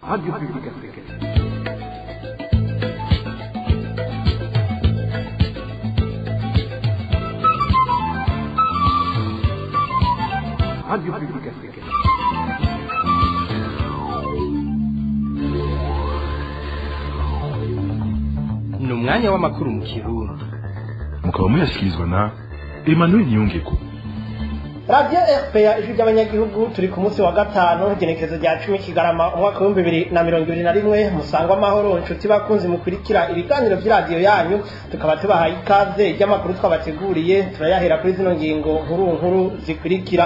Radio Publique Africaine. Radio Publique Africaine. Ni umwanya w'amakuru mu Kirundi. Mukaba muyashyikirizwa na Emmanuel Niyongeko. Radiyo RPA, Ijwi ry'Abanyagihugu, turi ku munsi wa gatanu, igenekerezo rya 10 Kigarama, umwaka w'2021. Musangwa amahoro, inshuti bakunzi mukurikira ibiganiro vy'iradiyo yanyu, tukaba tubahaye ikaze ry'amakuru twabateguriye. Turayahera kuri zino ngingo nkuru nkuru zikurikira.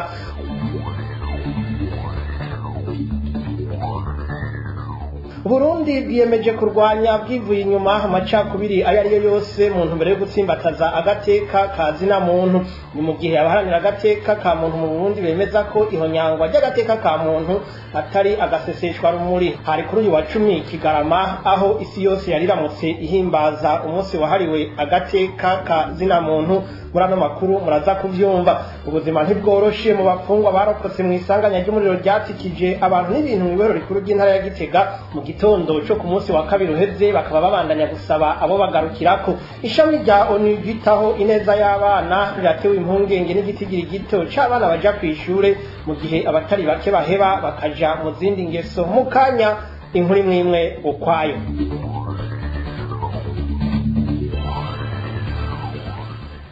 Burundi bwiyemeje kurwanya bwivuye inyuma amacakubiri ayo ariyo yose mu ntumbero yo gutsimbataza agateka ka zina muntu. Ni mu gihe abaharanira agateka ka muntu mu Burundi bemeza ko ihonyangwa ry'agateka ka muntu atari agaseseshwa rumuri. Hari kuri uyu wa 10 Kigarama, aho isi yose yariramutse ihimbaza umunsi wahariwe agateka ka zina muntu. Muri ano makuru muraza kuvyumva. Ubuzima ntibworoshe mu bapfungwa barokotse mu isanganya ry'umuriro ryatikije abantu n'ibintu mw'ibero rikuru ry'intara ya Gitega mu gitondo cyo ku munsi wa kabiri uheze, bakaba babandanya gusaba abo bagarukirako. Ishami rya ONU ryitaho ineza y'abana riratewe impungenge n'igitigiri gito c'abana baja kw'ishure, mu gihe abatari bake baheba bakaja mu zindi ngeso. Mu kanya, inkuru imwe imwe ukwayo.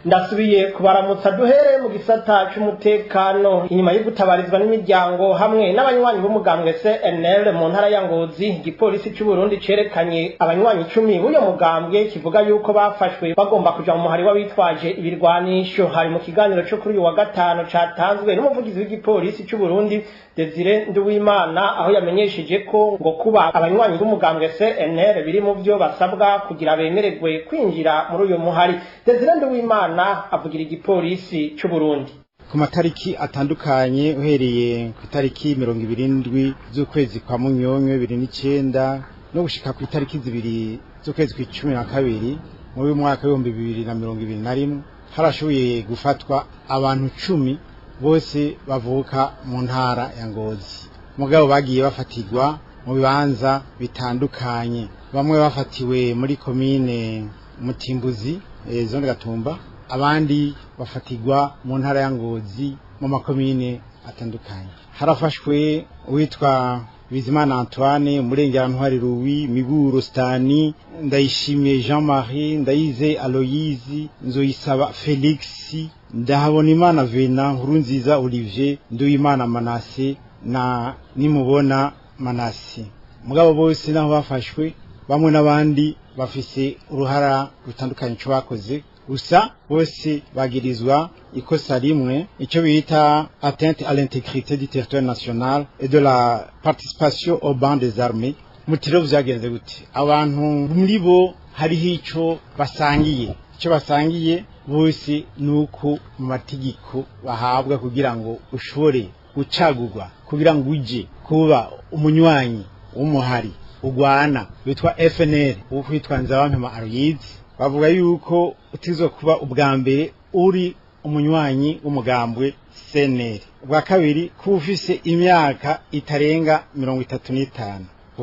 Ndasubiye kubaramutsa. Duhere mu gisata c'umutekano. Inyuma yo gutabarizwa n'imiryango hamwe n'abanywanyi b'umugambwe CNL mu ntara ya Ngozi, igipolisi c'u Burundi cerekanye abanywanyi 10 b'uyo mugambwe, kivuga yuko bafashwe bagomba kuja mu muhari w'abitwaje ibirwanisho. Hari mu kiganiro co kuri uyu wa gatanu catanzwe n'umuvugizi w'igipolisi c'u Burundi, Desire Nduwimana, aho yamenyesheje ko ngo kuba abanywanyi b'umugambwe CNL biri mu vyo basabwa kugira bemererwe kwinjira muri uyo muhari. Desire Nduwimana avugira igipolisi c'u Burundi. Ku matariki atandukanye, uhereye ku itariki 27 z'ukwezi kwa Munyonyo 2009 no gushika ku itariki 2 z'ukwezi kwa 12 muri mwaka w'2021, harashoboye gufatwa abantu 10, bose bavuka mu ntara ya Ngozi. Mugabo bagiye bafatirwa mu bibanza bitandukanye. Bamwe bafatiwe muri komine Mutimbuzi, zone Gatumba, abandi bafatirwa mu ntara ya Ngozi mu makomine atandukanye. Harafashwe uwitwa Bizimana Antoine, Umurengera Ntwari Louis, Miburo Stani, Ndayishimiye Jean Marie, Ndayize Aloyizi, Nzoyisaba Felix, Ndahabonimana Vena, Nkurunziza Olivier, Nduwimana Manase na Nimubona Manase. Mugabo bose naho bafashwe, bamwe n'abandi bafise uruhara rutandukanye ico bakoze, gusa bose bagirizwa ikosa rimwe, icyo bita atteinte à l'intégrité du territoire national et de la participation aux bancs des armées. Mutiro vyagenze gute? Abantu muri bo hariho ico basangiye. Ico basangiye bose nuko mu mategeko bahabwa kugira ngo ushobore gucagurwa kugira ngo uje kuba umunywanyi w'umuhari ugwana witwa FNL, wo kwitwa Nzabampema Aloyizi, bavuga yuko utizwa kuba ubwa mbere uri umunywanyi w'umugambwe CNL, ubwa kabiri kuba ufise imyaka itarenga 35,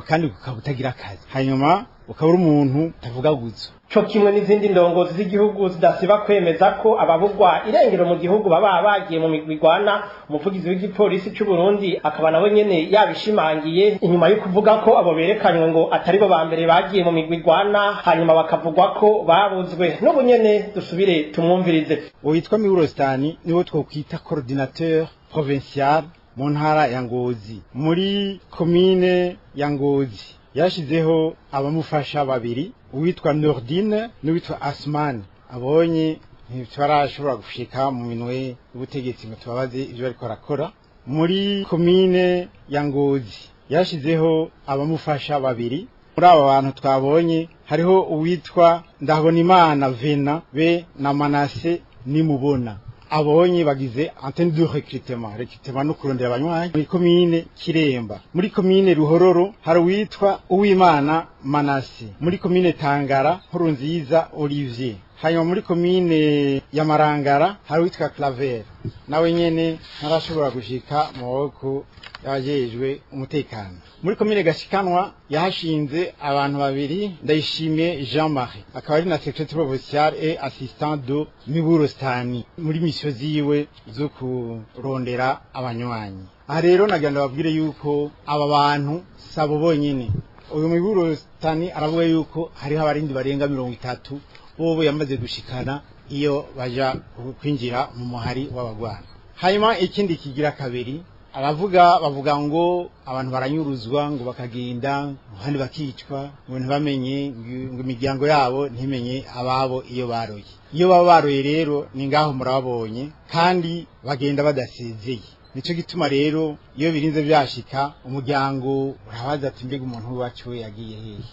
kandi ukaba utagira akazi, hanyuma ukaba uri umuntu utavugaguza. Co kimwe n'izindi ndongozi z'igihugu zidasiba kwemeza ko ababugwa irengero mu gihugu baba bagiye mu migwi igwana, umuvugizi w'igipolisi c'u Burundi akaba nawe nyene yabishimangiye, inyuma yo kuvuga ko abo berekanywe ngo atari bo ba mbere bagiye mu migwi igwana hanyuma bakavugwa ko babuzwe. N'ubu nyene dusubire tumwumvirize. Uwitwa Miurostani niwo twokwita coordinateur provincial mu ntara ya Ngozi, muri komine ya Ngozi. Yashizeho abamufasha babiri, uwitwa Nordine n'uwitwa Asman. Abonye ntibarashobora gushika mu minwe y'ubutegetsi ngo tubabaze ivyo bariko barakora. Muri komine ya Ngozi yashizeho abamufasha babiri. Muri abo bantu twabonye hariho uwitwa Ndahabonimana Vena be na Manase Nimubona. Abonye bagize antenne de recrutement, recrutement no kurondera abanywanyi muri komine Kiremba. Muri komine Ruhororo hari uwitwa Uwimana Manase. Muri komine Tangara, Nkurunziza Olivier. Hanyuma muri komine ya Marangara hari uwitwa Claver, nawe nyene ntarashobora gushika mu maboko y'abajejwe umutekano. Muri komine Gashikanwa yahashinze abantu babiri, Ndayishimiye Jean Marie akaba ari na secrétaire provincial et assistant de Miburo Stani muri mission ziwe zo kurondera abanywanyi. Aha rero nagira ndababwire yuko aba bantu sabo bonyene. Uyu Miburo Stani aravuga yuko hariho abarindi barenga 30 bobo yamaze gushikana iyo baja kwinjira mu muhari w'abagwana. Hanyuma ikindi kigira kabiri, abavuga bavuga ngo abantu baranyuruzwa, ngo bakagenda abandi bakicwa, ngo ntibamenye, ngo imiryango yabo ntimenye ababo iyo baroye. Iyo baba baroye rero ni ngaho murababonye, kandi bagenda badasezeye. Nico gituma rero iyo birinze byashika umuryango urabaza ati mbega umuntu wacu we yagiye hehe,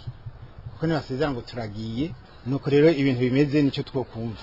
kuko ntibasezera ngo turagiye. Nuko rero ibintu bimeze nico twokumva.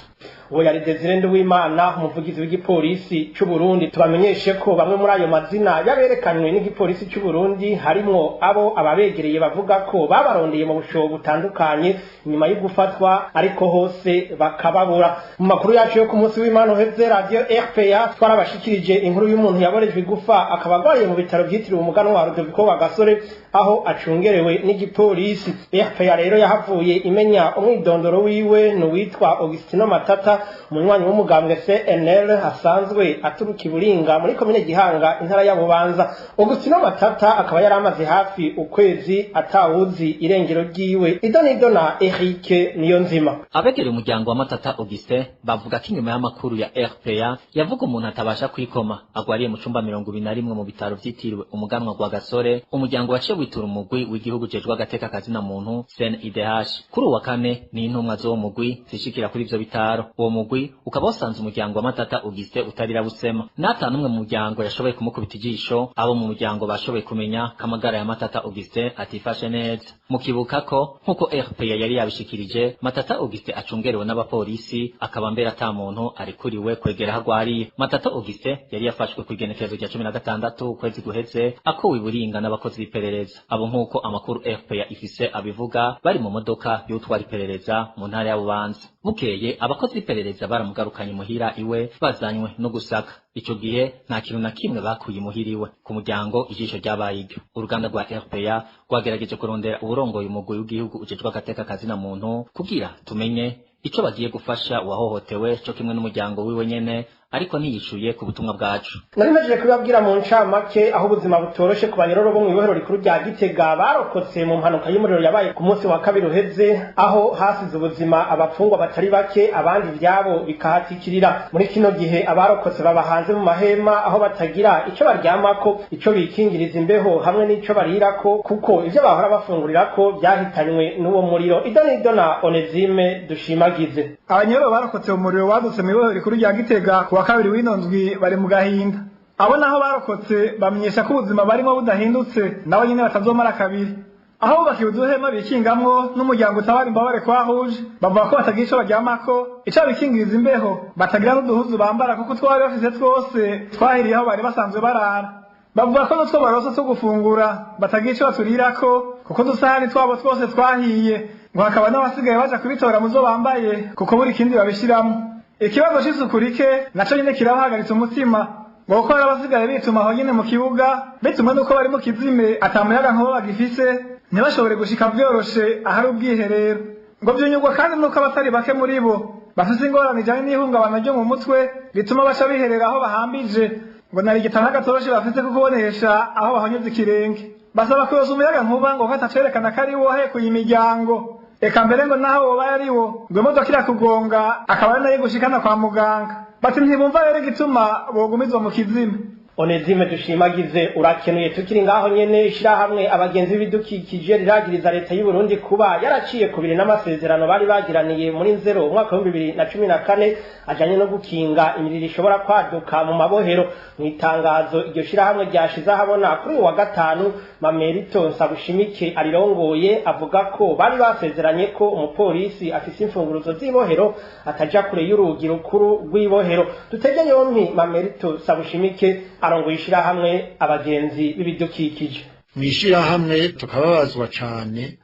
Uwo yari Desire Nduwimana, umuvugizi w'igipolisi c'u Burundi. Tubamenyeshe ko bamwe muri ayo mazina yaberekanywe n'igipolisi c'u Burundi harimwo abo ababegereye bavuga ko babarondeye mu bushobo butandukanye nyuma yo gufatwa, ariko hose bakababura. Mu makuru yacu yo ku munsi w'Imana uheze, Radio RPA twarabashikirije inkuru y'umuntu yaborejwe igufa akaba agwariye mu bitaro vyitiriwe umuganwa wa Rudoviko wa Gasore, aho acungerewe n'igipolisi. RPA rero yahavuye imenya umwidondoro wiwe, ni uwitwa Augustino Matata, umunywanyi w'umugambwe CNL asanzwe aturuka Iburinga muri komine Gihanga, intara ya Bubanza. Augustino Matata akaba yari amaze hafi ukwezi atawuzi irengero ryiwe. Idonido na Eric Niyonzima. Abegereye umuryango wa Matata Augustin bavuga ko inyuma y'amakuru ya RPA yavuga umuntu atabasha kwikoma agwariye mu cumba 21 mu bitaro vyitiriwe umuganwa gwa Gasore, umuryango waciye witura umugwi w'igihugu jejwe agateka kazina muntu CNIDH. Kuri uwa kane ni intumwa z'uwo mugwi zishikira kuri ivyo bitaro. Uwo mugwi ukaba wasanze umuryango wa Matata Augustin utarira busema, n'atanu umwe mu muryango yashoboye kumukubita ijisho. Abo mu muryango bashoboye kumenya kamagara ya Matata Augustin atifashe neza. Mukibuka ko nkuko RPA yari yabishikirije, Matata Augustin acungerewe n'abapolisi, akaba mbere ata muntu arikuriwe kwegera aho agwariye. Matata Augustin yari yafashwe ku igenekerezo rya 16 ukwezi guheze, akuwe Iburinga n'abakozi b'iperereza. Abo nkuko amakuru RPA ifise abivuga, bari mu modoka y'utwara iperereza mu ntara ya Bubanza. Bukeye abakozi b'iperereza baramugarukanye muhira iwe bazanywe no gusaka. Ico gihe nta kintu na kimwe bakuye muhira iwe. Ku muryango ijisho ryabaye iryo. Uruganda rwa RPA rwagerageje kurondera uburongoye umugwi w'igihugu ujejwe agateka kazina muntu kugira tumenye ico bagiye gufasha uwahohotewe co kimwe n'umuryango wiwe nyene, ariko ntiyishuye ku butumwa bwacu. Nari mpejeje kubibabwira mu ncamake aho ubuzima butoroshe ku banyororo bo mw'ibohero rikuru rya Gitega barokotse mu mpanuka y'umuriro yabaye ku munsi wa kabiri uheze, aho hasize ubuzima abapfungwa batari bake, abandi ivyabo bikahatikirira. Muri kino gihe abarokotse baba hanze mu mahema, aho batagira ico baryamako, ico bikingiriza imbeho hamwe n'ico barirako, kuko ivyo bahora bafungurirako vyahitanywe n'uwo muriro. Idonido na Onezime Dushimagize. Abanyororo barokotse umuriro wadutse mw'ibohero rikuru rya Gitega kuwa kabiri w'ino ndwi bari mu gahinda. Abo naho barokotse bamenyesha ko ubuzima barimo budahindutse, nabo nyene batazomara kabiri. Aho bubakiwe uduhema bikingamwo n'umuryango utabara imbabare kwahuje, bavuga ko batagira ico baryamako, ico bikingiriza imbeho, batagira n'uduhuzu bambara kuko utwo bari bafise twose twahiriye aho bari basanzwe barara. Bavuga ko n'utwo baronse two gufungura batagira ico baturirako, kuko udusahani twabo twose twahiye, ngo hakaba n'abasigaye baja kubitora muzo bambaye kuko buri kindi babishiramwo. Ikibazo c'isuku rike naco nyene kirabahagaritse umutima, ngo kuko hari abasigaye bituma aho nyene mu kibuga, bitumwe nuko bari mu kizime ata muyaga nkuba bagifise, ntibashobore gushika vyoroshe ahari ubwiherero. Ngo vyunyurwa kandi nuko abatari bake muri bo bafise ingorane ijanye n'ihungabana ryo mu mutwe rituma baca biherera aho bahambije, ngo nari igitanda gatoroshe bafise ko kubonesha aho bahonyeze ikirenge. Basaba kuyoza umuyaga nkuba ngo ko atacerekana ko ari wo hekuye imiryango. Eka mbere ngo naho woba ari wo, ngo imodoka irakugonga akaba ari nayo gushikana kwa muganga. Bati ntibumva rero igituma bogumizwa mu kizima. Onezime Dushimagize urakenuye. Tukiri ngaho nyene, ishirahamwe abagenzi b'ibidukikije riragiriza leta y'u Burundi kuba yaraciye kubiri n'amasezerano bari bagiraniye muri nzero umwaka wa 2014 ajanye no gukinga imiriro ishobora kwaduka mu mabohero. Mu itangazo iryo shirahamwe ryashize ahabona kuri uyu wa gatanu, Mamerito Nsabushimike arirongoye avuga ko bari basezeranye ko umupolisi afise imfunguruzo z'ibohero ataja kure y'urugi rukuru rw'ibohero. Dutege yompi Mamerito Nsabushimike arongoye ishirahamwe abagenzi b'ibidukikije. Mw'ishirahamwe tukababazwa cane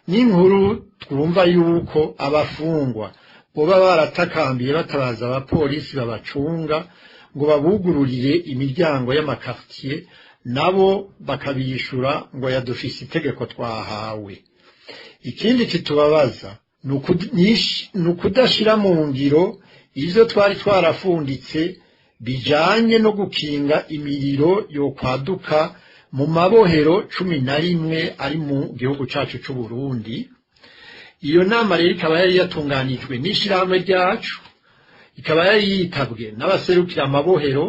n'inkuru twumva yuko abafungwa Boba baratakambiye batabaza abapolisi babacunga ngo babugururire imiryango y'amakartier, nabo bakabiyishura ngo yadufise itegeko twahawe. Ikindi kitubabaza ni ukudashira mu ngiro ivyo twari twarafunditse bijanye no gukinga imiriro yokwaduka mu mabohero 11 ari mu gihugu cacu c'u Burundi. Iyo nama rero ikaba yari yatunganijwe n'ishirahamwe ryacu, ikaba yari yitabwe n'abaserukira amabohero,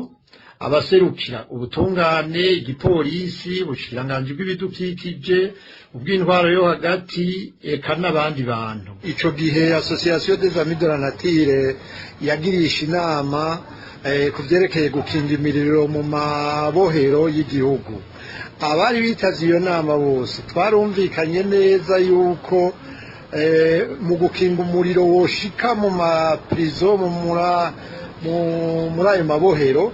abaserukira ubutungane, igipolisi, ubushikiranganji bw'ibidukikije, ubw'intwaro yo hagati, eka n'abandi bantu. Ico gihe Association des Amis de la Nature yagirisha inama ku vyerekeye gukinga imiriro mu mabohero y'igihugu. Abari bitavye iyo nama bose twarumvikanye neza yuko mu gukinga umuriro woshika mu maprizo, muri ayo mabohero,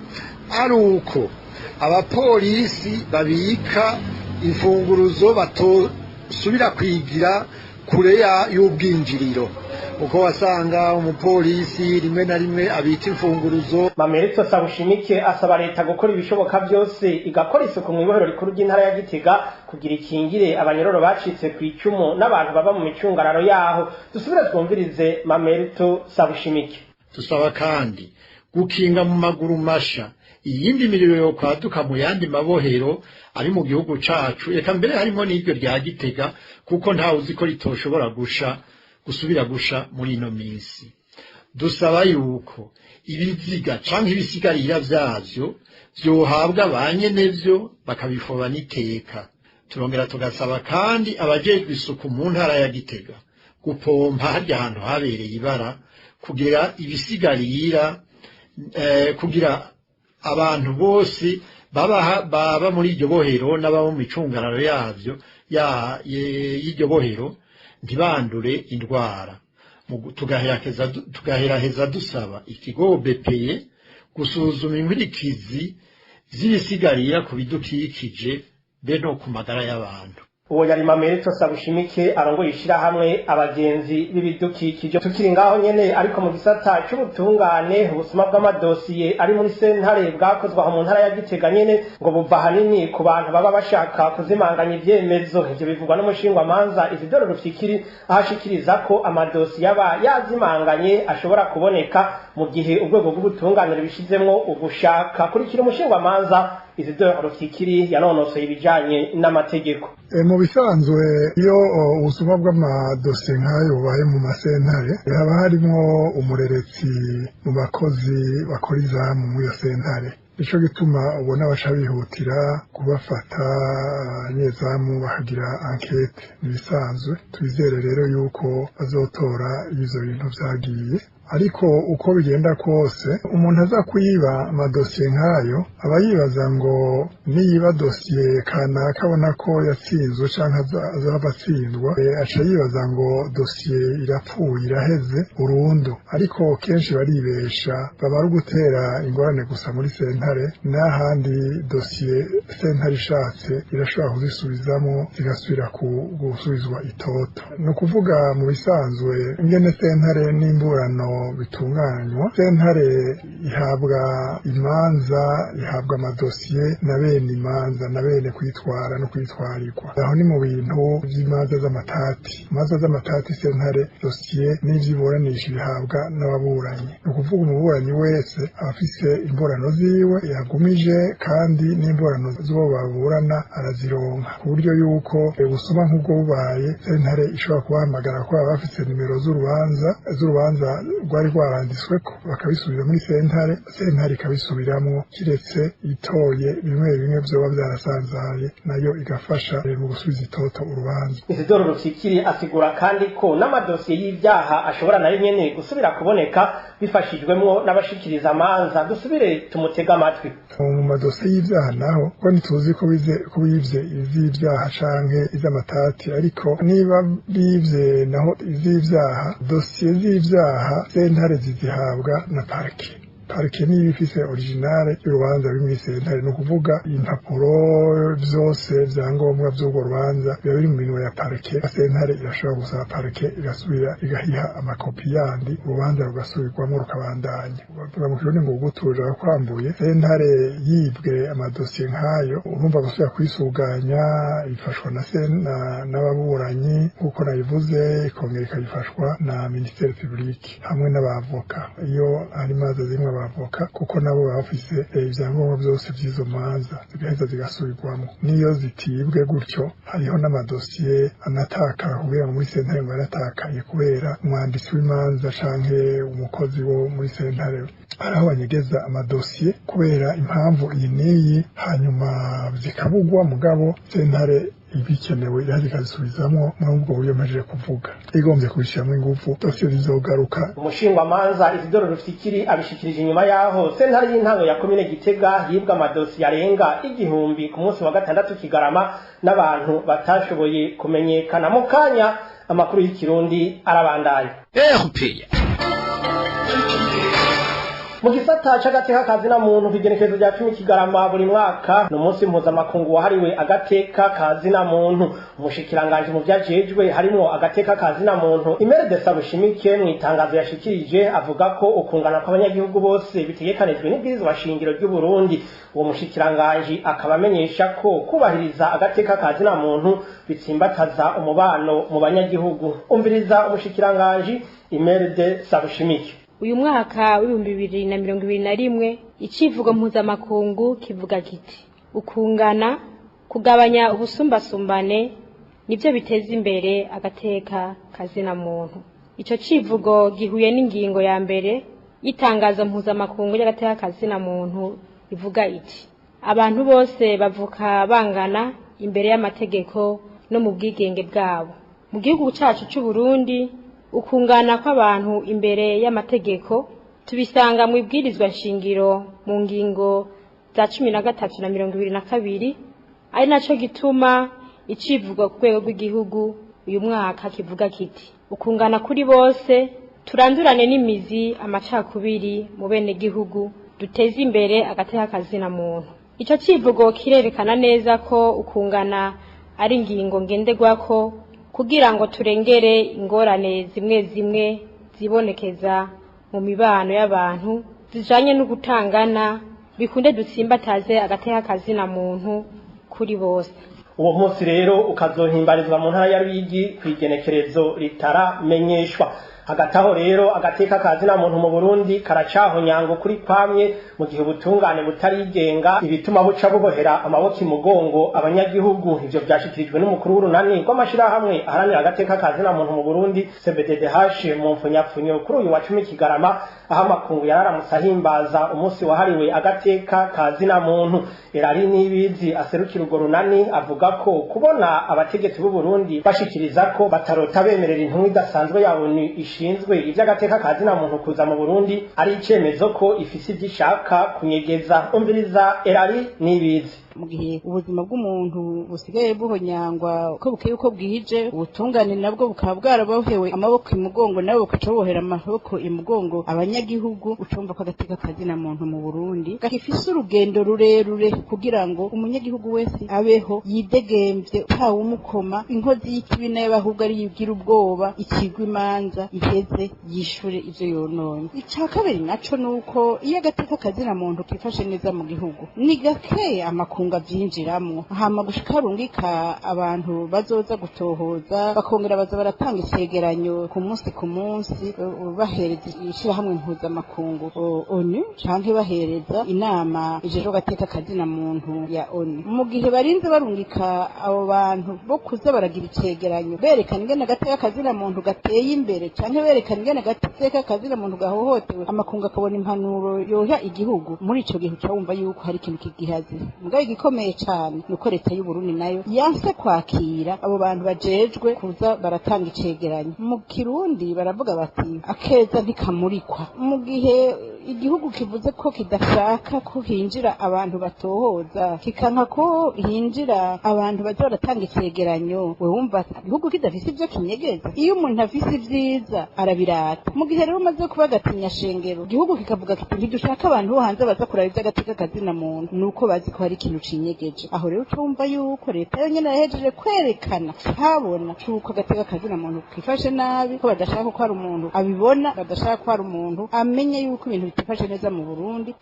ari uko abapolisi babika imfunguruzo batosubira kwigira kure y'ubwinjiriro, uko wasanga umupolisi rimwe na rimwe abita imfunguruzo. Mamerito Sabushimike asaba leta gukora ibishoboka byose igakora isuku mu ibohero rikuru ry'intara ya Gitega kugira ikingire abanyororo bacitse ku icumu n'abantu baba mu micungararo yaho. Dusubire twumvirize Mamerito Sabushimike. Dusaba kandi gukinga mu maguru masha iyindi miriro yo kwaduka mu yandi mabohero ari mu gihugu cacu, eka mbere harimo n'iryo rya Gitega, kuko ntawe uzi ko ritoshobora gusha gusubira gusha muri ino minsi. Dusaba yuko ibiziga canke ibisigarira vyavyo vyohabwa ba nyenevyo bakabifoba n'iteka. Turongera tugasaba kandi abajejwe isuku mu ntara ya Gitega gupompa harya hantu habereye ibara kugira ibisigarira, kugira abantu bose baba muri iryo bohero n'ababa mu micungararo yavyo y'iryo bohero ntibandure indwara. Tugaheraheza dusaba ikigo BPE gusuzuma inkurikizi z'ibisigarira ku bidukikije be no ku magara y'abantu. Uwo yari Mamerito Sabushimike arongoye ishirahamwe Abagenzi b'Ibidukikije. Tukiri ngaho nyene ariko mu gisata c'ubutungane, ubusuma bw'amadosiye ari muri sentare bwakozwe aho mu ntara ya Gitega nyene ngo buva ahanini ku bantu baba bashaka kuzimanganya ivyemezo. Ivyo bivugwa n'umushingwamanza Isidore Rufyikiri, aho ashikiriza ko amadosiye aba yazimanganye ashobora kuboneka mu gihe urwego rw'ubutungane rubishizemwo ugushaka. Kurikira umushingwamanza Isidore Rufyikiri yanonosoye ibijanye n'amategeko. Mu bisanzwe iyo ubusuma bw'amadosiye nk'ayo bubaye mu masentare, haba harimwo umureretsi mu bakozi bakora izamu muri iyo sentare. Nico gituma ubona baca bihutira kubafata abanyezamu bakagira enquête. Nibisanzwe, twizere rero yuko bazotora ivyo bintu vyagiye. Ariko uko bigenda kose, umuntu aza kwiba amadosiye nk'ayo aba yibaza ngo niyiba dosiye kanaka abona ko yatsinzwe canke azava atsindwa, aca yibaza ngo dosiye irapfuye, iraheze burundu. Ariko kenshi baribesha, baba ari ugutera ingorane gusa muri sentare. N'ahandi dosiye sentare ishatse irashobora kuzisubizamo, zigasubira gusubizwa itoto. Ni ukuvuga mu bisanzwe ingene sentare n'imburano bitunganywa, sentare ihabwa imanza, ihabwa amadosiye na bene imanza na bene kwitwara no kwitwarirwa. Aho ni mu bintu by'imanza z'amatati. Imanza z'amatati, sentare dosiye n'ivyiburanisha bihabwa n'ababuranyi. Ni ukuvuga umuburanyi wese aba afise imburano ziwe yagumije, kandi n'imburano z'uwo baburana arazironka, ku buryo yuko ubusuma nk'ubwo bubaye, sentare ishobora kubahamagara ko baba bafise nimero z'urubanza rwari rwaranditsweko, bakabisubiza muri sentare, sentare ikabisubiramwo, kiretse itoye bimwe bimwe vyoba vyarasanzaye, nayo igafasha mu gusubiza itoto urubanza. Isidore Rufyikiri asigura kandi ko n'amadosiye y'ivyaha ashobora nayo nyene gusubira kuboneka bifashijwemwo n'abashikiriza amanza. Dusubire tumutege amatwi. Mu madosiye y'ivyaha naho ko ntituzi ko bivye iz'ivyaha canke iz'amatati, ariko niba bivye naho iz'ivyaha, dosiye z'ivyaha sentare zizihabwa na parike. Parike niba ifise originale y'urubanza ruri muri sentare, ni ukuvuga impapuro vyose vyangombwa vy'urwo rubanza biba biri mu minwe ya parike. Sentare irashobora gusaba parike igasubira igahiha amakopi yandi, urubanza rugasubirwamo rukabandanya. Bavuga mu Kirundi ngo uguturira kwambuye. Sentare yibwe amadosiye nk'ayo, urumva gusubira kwisuganya ifashwa na n'ababuranyi nk'uko nabivuze, ikongera ikabifashwa na ministère public hamwe n'abavoka iyo ari imanza zimwe abavoka, kuko nabo baba bafise ibyangombwa byose by'izo manza, zigaheza zigasubirwamo. Niyo zitibwe gutyo, hariho n'amadosiye anatakara kugira ngo muri sentare ngo yaratakaye kubera umwanditsi w'imanza canke umukozi wo muri sentare, hariho banyegeza amadosiye kubera impamvu iyi n'iyi, hanyuma zikabugwa, mugabo sentare ibikenewe iraza ikazisubizamwo muri ubwo buryo mpejeje kuvuga. Igombye kubishyiramo ingufu, dosiye zizogaruka. Umushingwamanza Isidoro Rufikiri abishikirije inyuma yaho sentare y'intango ya komine Gitega yibwa amadosiye arenga 1000 ku munsi wa gatandatu Kigarama n'abantu batashoboye kumenyekana. Mu kanya amakuru y'Ikirundi arabandanya. Mu gisata c'agateka kazina muntu, kw'igenekerezo rya 10 Kigarama buri mwaka ni umunsi mpuzamakungu wahariwe agateka kazina muntu. Umushikiranganji mu vyajejwe harimwo agateka kazina muntu, Imeride Sabushimike, mu itangazo yashikirije avuga ko ukungana kw'abanyagihugu bose bitegekanijwe n'ibwirizwa shingiro ry'u Burundi. Uwo mushikiranganji akaba amenyesha ko kubahiriza agateka kazina muntu bitsimbataza umubano mu banyagihugu. Umviriza umushikiranganji Imeride Sabushimike. Uyu mwaka w'2021 icivugo mpuzamakungu kivuga kiti: ukungana, kugabanya ubusumbasumbane nibyo biteza imbere agateka kazina muntu. Ico civugo gihuye n'ingingo ya mbere y'itangazo mpuzamakungu y'agateka kazina muntu ivuga iti: abantu bose bavuka bangana imbere y'amategeko no mu bwigenge bwabo. Mu gihugu cacu c'u Burundi, ukungana kw'abantu imbere y'amategeko tubisanga mu ibwirizwa nshingiro mu ngingo za 13 na 22, ari naco gituma icivugo ku rwego rw'igihugu uyu mwaka kivuga kiti: ukungana kuri bose, turandurane n'imizi amacakubiri mu bene gihugu, duteze imbere agateka kazina muntu. Ico civugo kirerekana neza ko ukungana ari ingingo ngenderwako kugira ngo turengere ingorane zimwe zimwe zibonekeza mu mibano y'abantu zijanye no gutangana, bikunde dutsimbataze agateka kazina muntu kuri bose. Uwo munsi rero ukazohimbarizwa mu ntara ya Ruyigi kw'igenekerezo ritaramenyeshwa. Hagati aho rero, agateka kazina muntu mu Burundi karacahonyango kuri kwamye mu gihe ubutungane butarigenga, ibituma buca bubohera amaboko imugongo abanyagihugu. Ivyo vyashikirijwe n'umukuru w'urunani rw'amashirahamwe aharanira agateka kazina muntu mu Burundi, CBDDH mu mfunyapfunyo, kuri uyu wa 10 Kigarama, aho amakungu yararamutse ahimbaza umunsi wahariwe agateka kazina muntu. Erari Nibizi aserukira urwo runani avuga ko kubona abategetsi b'u Burundi bashikiriza ko batarota bemerera intumwa idasanzwe ya ONU ishinzwe ivy'agateka kazina muntu kuza mu Burundi ari icemezo ko ifise ivyishaka kunyegeza. Umviriza Erari Nibizi. Mu gihe ubuzima bw'umuntu busigaye buhonyangwa uko bukeye uko bwije, ubutungane nabwo bukaba bwarabohewe amaboko imugongo, nabo bukaca bubohera amaboko imugongo abanyagihugu, ucumva ko agateka kazina muntu mu Burundi gafise urugendo rurerure kugira ngo umunyagihugu wese abeho yidegemvye ntawumukoma. Inkozi y'ikibi nayo ahubwo ari yigira ubwoba, ikigwa imanza iheze yishure ivyo yononye. Ica kabiri naco nuko iyo agateka kazina muntu kifashe neza mu gihugu, ni gake amakunga vyinjiramwo, hama gushika rungika abantu bazoza gutohoza, bakongera baza baratanga icegeranyo ku munsi ku munsi, bahereza ishirahamwe mpuzamakungu ONU canke bahereza inama ijejwe agateka kazina muntu ya ONU. Mu gihe barinze barungika abo bantu bo kuza baragira icegeranyo berekana ingene agateka kazina muntu gateye imbere canke berekana ingene agateka kazina muntu gahohotewe, amakungu akabona impanuro yoha igihugu, muri ico gihe uca wumva yuko hari ikintu kigihaze. Mugabo igikomeye cane nuko leta y'u Burundi nayo yanse kwakira abo bantu bajejwe kuza baratanga icegeranyo. Mu Kirundi baravuga bati akeza ntikamurikwa. Mu gihe Igihugu kivuze ko kidashaka ko hinjira abantu batohoza, kikanka ko hinjira abantu baza baratanga icegeranyo, we wumva igihugu kidafise ivyo kinyegeza? Iyo umuntu afise ivyiza arabirata. Mu gihe rero umaze kuba agatinya shengero, igihugu kikavuga kiti ntidushaka abantu bo hanze baza kuraba ivy'agateka kazina muntu, nuko bazi ko hari ikintu cinyegeje. Aho rero ucumva yuko leta yonyene yahejeje kwerekana habona cuko agateka kazina muntu kifashe nabi, ko badashaka ko hari umuntu abibona, badashaka ko hari umuntu amenye yuko ibintu bitifashe neza mu Burundi.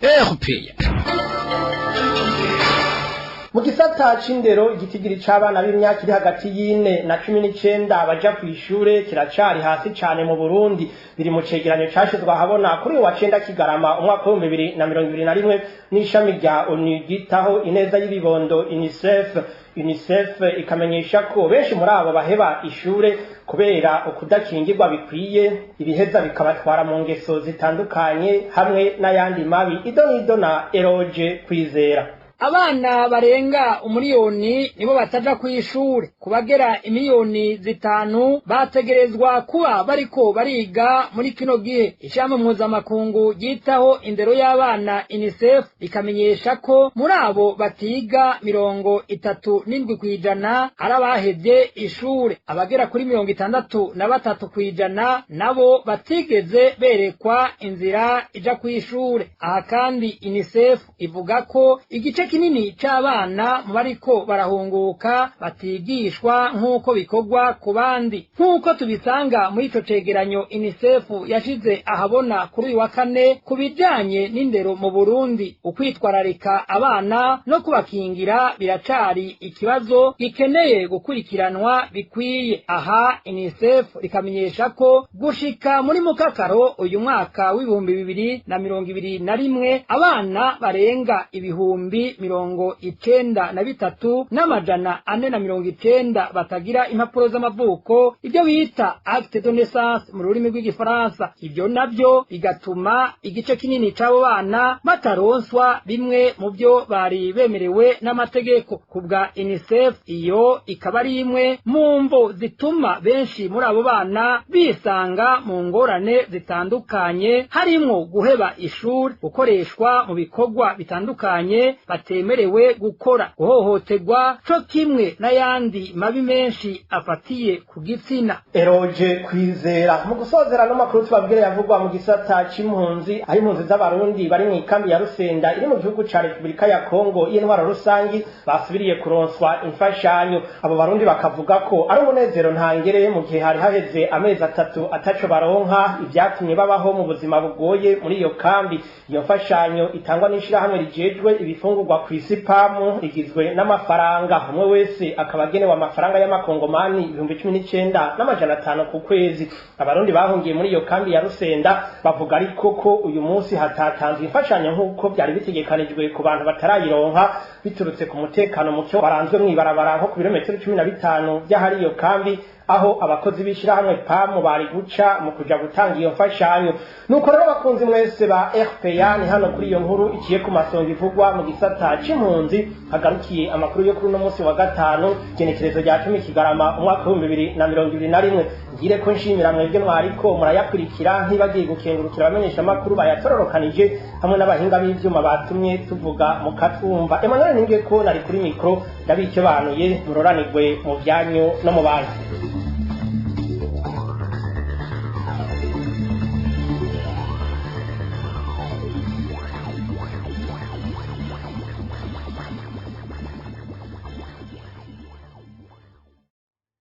Mu gisata c'indero, igitigiri c'abana b'imyaka iri hagati y'ine na 19 baja kw'ishure kiracari hasi cane mu Burundi. Biri mu cegeranyo cashizwe ahabona kuri uyu wa 9 Kigarama umwaka w'2021 n'ishami rya ONU ryitaho ineza y'ibibondo UNICEF. UNICEF ikamenyesha ko benshi muri abo baheba ishure kubera ukudakingirwa bikwiye, ibiheza bikabatwara mu ngeso zitandukanye hamwe n'ayandi mabi. Idonido na Eroge Kwizera. Abana barenga 1 miliyoni nibo bataja kw'ishure. Kubagera 5 miliyoni bategerezwa kuba bariko bariga muri kino gihe. Ishami mpuzamakungu ryitaho indero y'abana UNICEF rikamenyesha ko muri abo batiga, 37% ari abahevye ishure, abagera kuri 63% nabo batigeze berekwa inzira ija kw'ishure. Aha kandi UNICEF ivuga ko igice kinini c'abana mu bariko barahunguka batigishwa nk'uko bikorwa ku bandi. Nk'uko tubisanga muri ico cegeranyo UNICEF yashize ahabona kuri uyu wa kane ku bijanye n'indero mu Burundi, ukwitwararika abana no kubakingira biracari ikibazo gikeneye gukurikiranwa bikwiye. Aha UNICEF rikamenyesha ko gushika muri mukakaro uyu mwaka w'2021, abana barenga 93,490 batagira impapuro z'amavuko, ibyo bita acte de naissance mu rurimi rw'igifaransa. Ibyo navyo bigatuma igice kinini c'abo bana bataronswa bimwe mu byo bari bemerewe n'amategeko. Ku bwa UNICEF, iyo ikaba ari imwe mu mvo zituma benshi muri abo bana bisanga mu ngorane zitandukanye, harimwo guheba ishuri, gukoreshwa mu bikorwa bitandukanye batemerewe gukora, guhohoterwa, co kimwe n'ayandi mabi menshi afatiye ku gitsina. Eroge Kwizera. Mu gusozera no makuru tubabwire yavugwa mu gisata c'impunzi, aho impunzi z'Abarundi bari mu ikambi ya Rusenda iri mu gihugu ca Repubulika ya Kongo y'intwaro rusangi basubiriye kuronswa imfashanyo. Abo Barundi bakavuga ko ari umunezero ntangere mu gihe hari haheze amezi 3 ataco baronka, ivyatumye babaho mu buzima bugoye muri iyo kambi. Iyo mfashanyo itangwa n'ishirahamwe rijejwe ibifungurwa kw'isi PAM igizwe n'amafaranga, umwe wese akaba agenewe amafaranga y'amakongomani 19,500 ku kwezi. Abarundi bahungiye muri iyo kambi ya Rusenda bavuga ariko ko uyu munsi hatatanzwe imfashanyo nk'uko byari bitegekanijwe ku bantu batarayironka, biturutse ku mutekano muke waranzwe mw'ibarabara nko ku birometero 15 by'ahari iyo kambi, aho abakozi b'ishirahamwe PAM bari guca mu kuja gutanga iyo mfashanyo. Nuko rero, bakunzi mwese ba RPA, ni hano kuri iyo nkuru iciye ku masonga ivugwa mu gisata c'impunzi hagarukiye amakuru yo kuri uno munsi wa gatanu, igenekerezo rya 10 Kigarama umwaka w'2021. Ngire ko nshimira mwebwe mwariko murayakurikira, ntibagiye gukengurukira abamenyesha amakuru bayatororokanije hamwe n'abahinga b'ivyuma batumye tuvuga mukatwumva. Emmanuel Ningeko nari kuri mikro, ndabikebanuye, muroranirwe mu vyanyu no mu banyu.